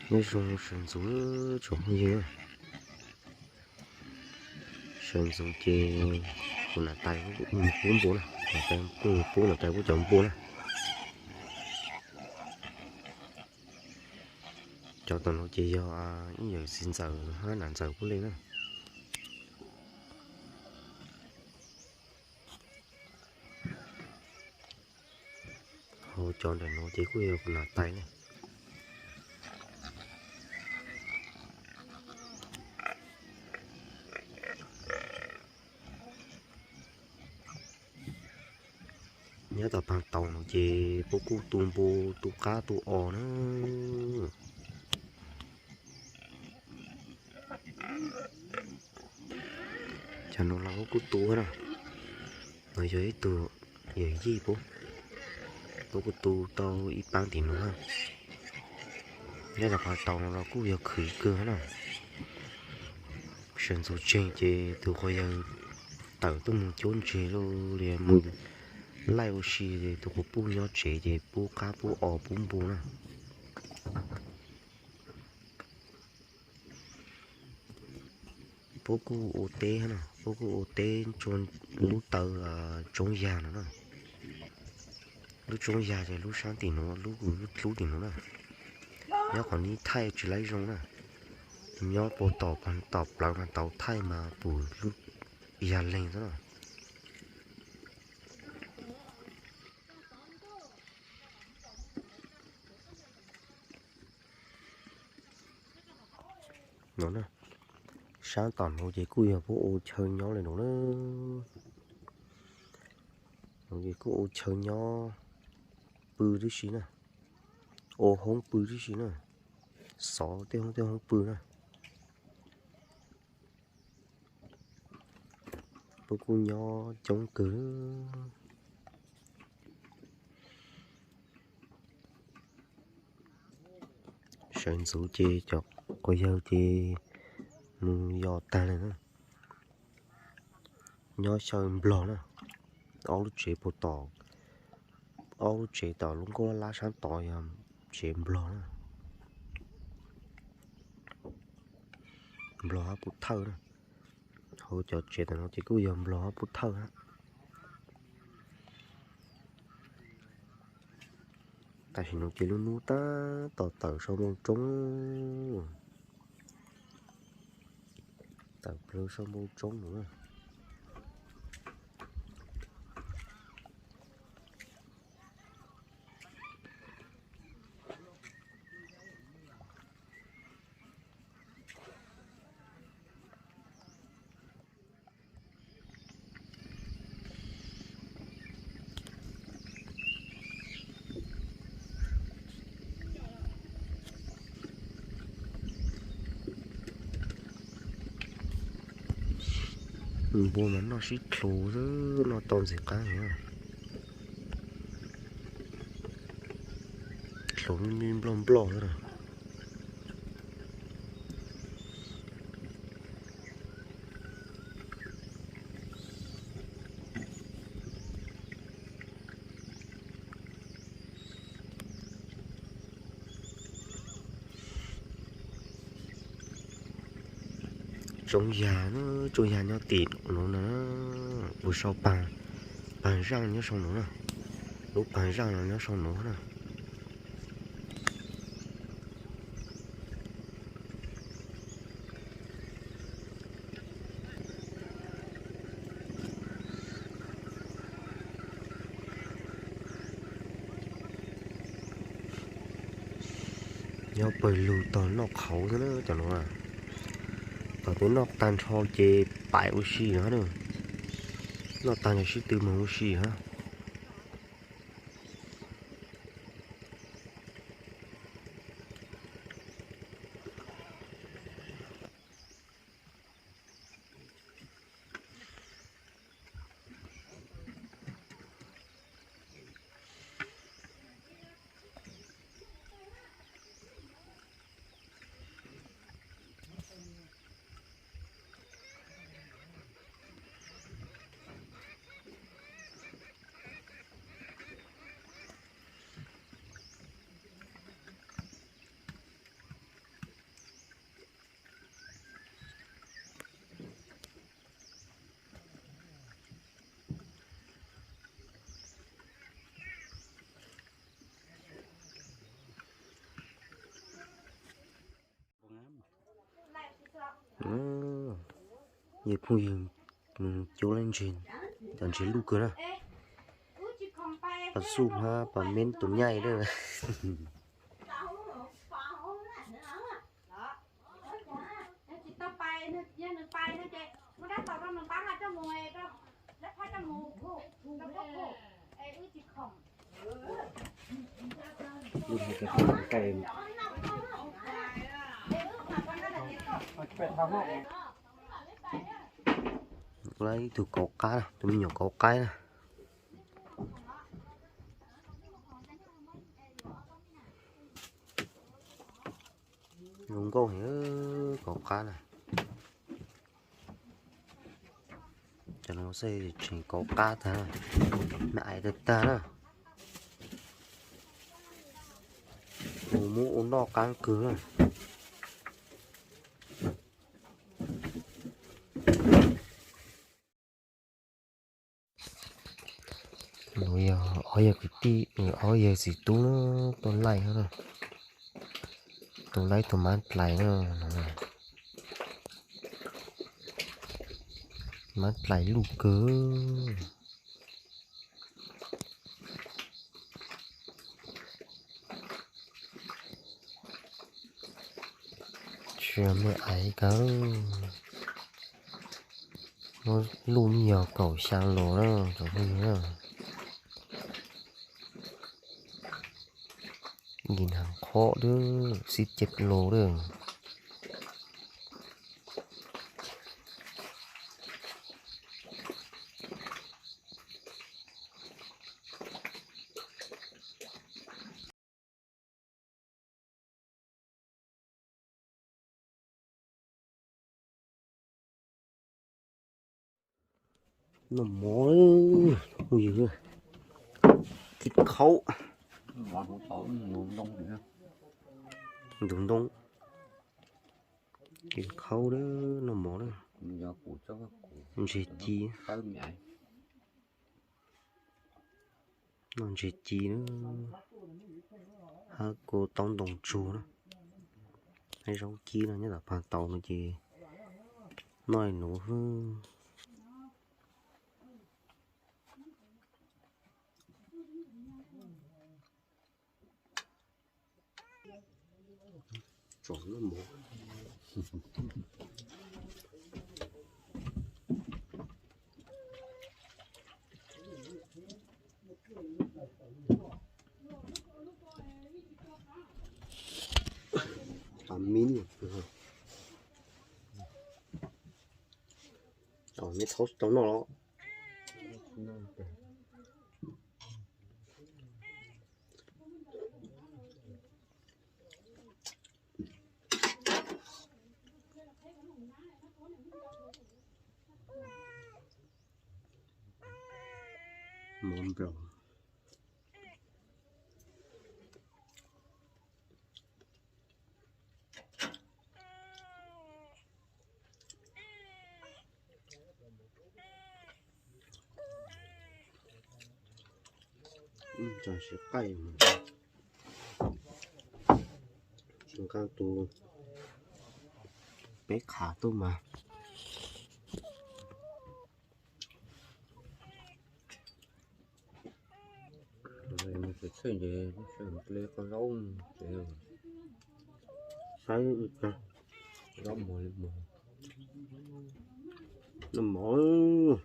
Nyob zoo sawv ntxov tsoom phooj ywg, sawv ntxov ces kuv niam tais kuj mus pub npua na, niam tais kuj mus pub, niam tais kuj cov npua na. Cov tom no ces yog ib yawm txiv ntxawm hab nam ntxawm puab li na. Ho cov ntawm no ces kuj yog kuv niam tais ne. Nyob tom paag taus no ces puab kuj tu npua, tu qab, tu os na. Cov no los puab kuj tu na. No yog ib tug yawm yij puab, puab kuj tu tau ib paab tim no. Nyob tom paag taus no los kuj yog khwv kawg na. Sawv ntxov tseg ces tus quas yawg tawm tuaj mus cuab ntseg los yog mus laij ua si, tus quas puj nyob tsev ces pub qab pub os pub npua na. Puab kuj ua teb no, puab kuj ua teb lub taw tsoob yag no na. Lub tsoob yag ces lub saab tim nuav, lub kuv lub dlub tim nuav na. Nyob qhov neb thaij tsi laib zoo na. Nyob puag tom, tom plawv mas tau thaij mas pum lub yag leeg xwb na. No na, saab tom nuav ces kuj yog puab ua chaw nyob le nuav na. Nuav ces kuj ua chaw nyob pw tib si na, ua hoob pw tib si na, xov tej hoob tej hoob pw na. Puab kuj nyob coob kawg. Sawv ntxov ces cov quas yawg ces mus yos taag le na. Nyob xyaw nplog na, ob lub tsev puag tom, ob lub tsev tom lub nkoj lab saab tod yog tsev nplog na. Nplog hab pub thawj na, hauv cov tsev tom no ces kuj yog nplog hab pub thawj hab. Tam sim no ces lub nub tab tom tawm sau npoo roob, tawm plawg sau npoo roob no na. Npua mas noj sib dlhuav xwb, noj tau ntxim qab heev. Dlhuav me me nploj nploj xwb na. Tsoob yag, tsoob yag nyob tim nuav na, puas sau paag, paag zaaj nyob sau nuav na, lub paag zaaj no nyob sau nuav na. Nyob pawg lug tog noj qhauv xwb na cov nuav. Thaum twg noj tag nrho ces pais ua si lawm na. Noj tag ces sib tw moog ua si lawm. Yog phooj ywg mus cuab lawm ntses, cov ntses luj kawg na. Pas Xuj hab Pas Meb tus nyaj lawm. Ib tug kauv qab, tus me nyuam kauv qaib na. Zoo nkauj heev, kauv qab na. Cov no xwb tseem kauv qab tag, me aiv tag tag na. Ua muab ua noj qab kawg na. Nuav yog ob yawg kwv tij, ob yawg txiv tub na, tuaj laij na, tus laib tus mab dlais na, mab dlais luj kawg. Tsis yog me aiv kawg, muaj luj yeej yog kaum xyaa lus na tsoom phooj ywg na. Yim hav qhob lawm, xib ceg lus lawm. Noj mov, phooj ywg, kib khaub, ntug ntoo, kib khaub, noj mov, ntses ci, noj ntses ci na, hab kua taub ntoo tsuag na, hab zaub cib no nyob tom pag tau no ces noj li nuav xwb. Meb txhob tau noj los. Mov nplaum. Tsis qaij, tsis nqaa tus peb qhav tuaj mas. Txhij ces hle qhov zaub ces saib zaub mos li mos. Noj mov,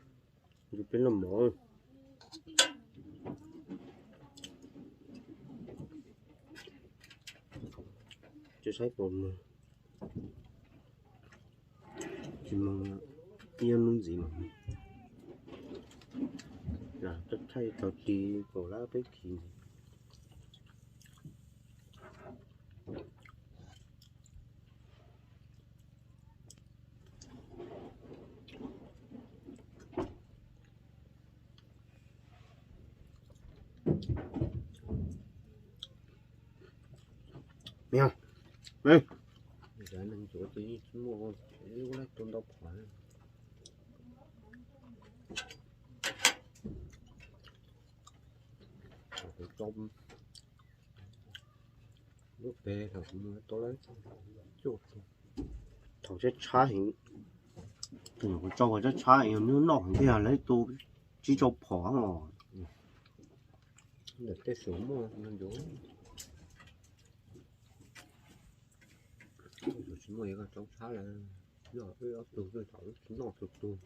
peb noj mov. Tsis saib puas moog. Tsis moog, ib hnub ntxiv mas lam thaij tau tsis kaum lab peb kis ntxiv. Lub peg thaum kuv mus tau lawm cuaj tug. Tshab heev, kuv tso qhov tshab tshab yog hnub noj heev thiaj yog lawv tu tsib rau phom os. Ntawm tej xus muaj no ncu, tsis muaj ib qho tshab tshab lawm, yog wb ob tug twb thaum wb tsis noj tus tug.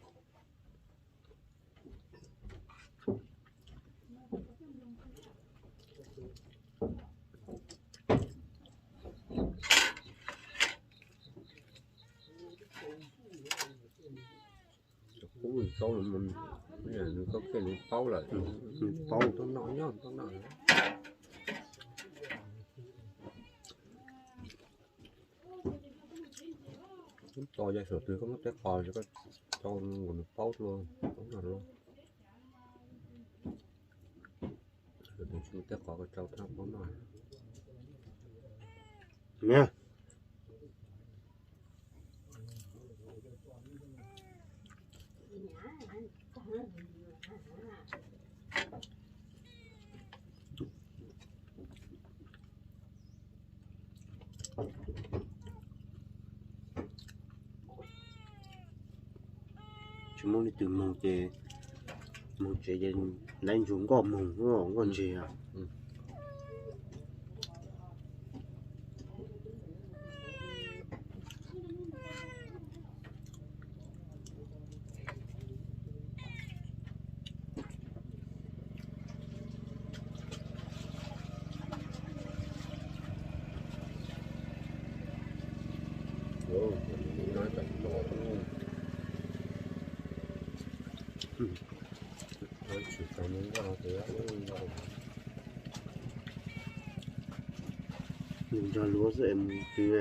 Qub nws tau, nws tau kiag nws paub lawm, nws paub tau noj nyob tau noj. Tso yog suav twg koj muab teb qos, koj tso nws paub dua, paub noj dua. Suav twg tsis muaj teb qos koj tso thab paub noj. Tsis muaj leej twg moog ces moog tsev ces lawv ntsug nkoj moog, nkoj ntseg. Nws nrog luag xwb es mus twg.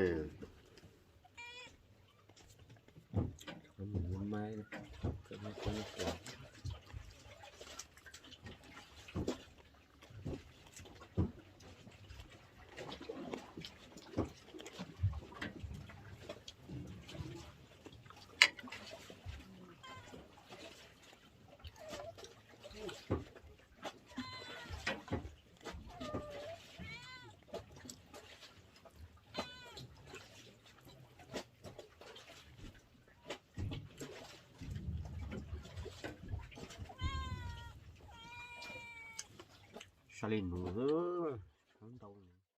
Sab li nuav xwb.